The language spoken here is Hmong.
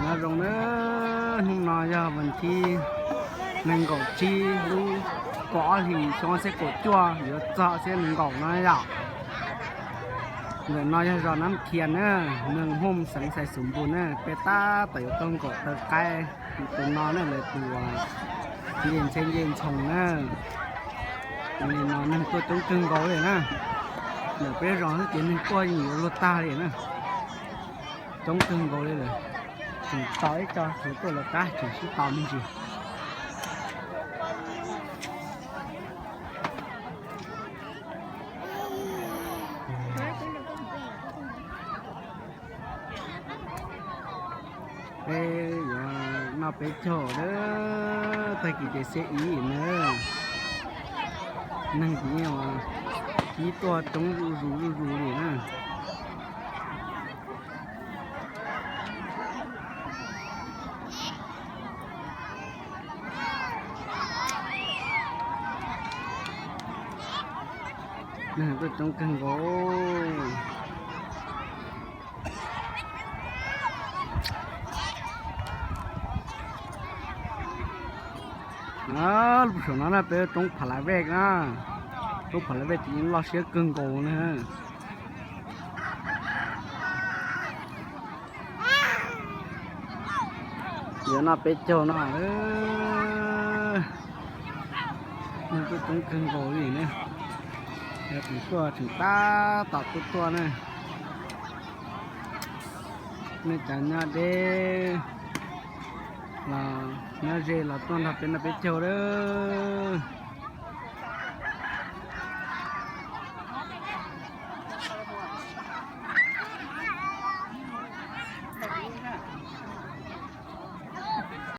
Nyob zoo na, hnub no yog vas thib nees nkaum tsib lub kaum ob hlis xyoo ob txhiab kaum cuaj yuav txog ob txhiab nees nkaum no yom. Ntawm no yog zos Nab Khias na, moos Hmoob xeev Xais Xus Npus na, peb tab tom yuav tuaj nkaum taw qaib tus no na, lawv tus nce ntxhe nce ntxhoo na. Li no neeg tuaj coob kawg nkaus li na. Ntawm peb zos xwb ces neeg tuaj yeej yuav luag tag li na. Coob kawg nkaus li lawm. Tseem tos ib co tseem tuaj lawv qab tseem sib tos me ntsis. Peb yuav noj peb caug na, tag kis ces xiab ib na. Neeg ces yeej ib tuaj coob zuj zus zuj zus li na. Neeg tuaj coob kawg nkaus. Lub saum no na peb roob Pha La Vej na, roob Pha La Vej ces yeej loj siab kawg nkaus na. Yuav noj peb caug no, neeg tuaj coob kawg nkaus li ne. Yog tseem tuaj tseem tab tom tuaj tuaj na. Nej cov nyob deb los nyob ze los tuaj nrog peb noj peb caug lawm.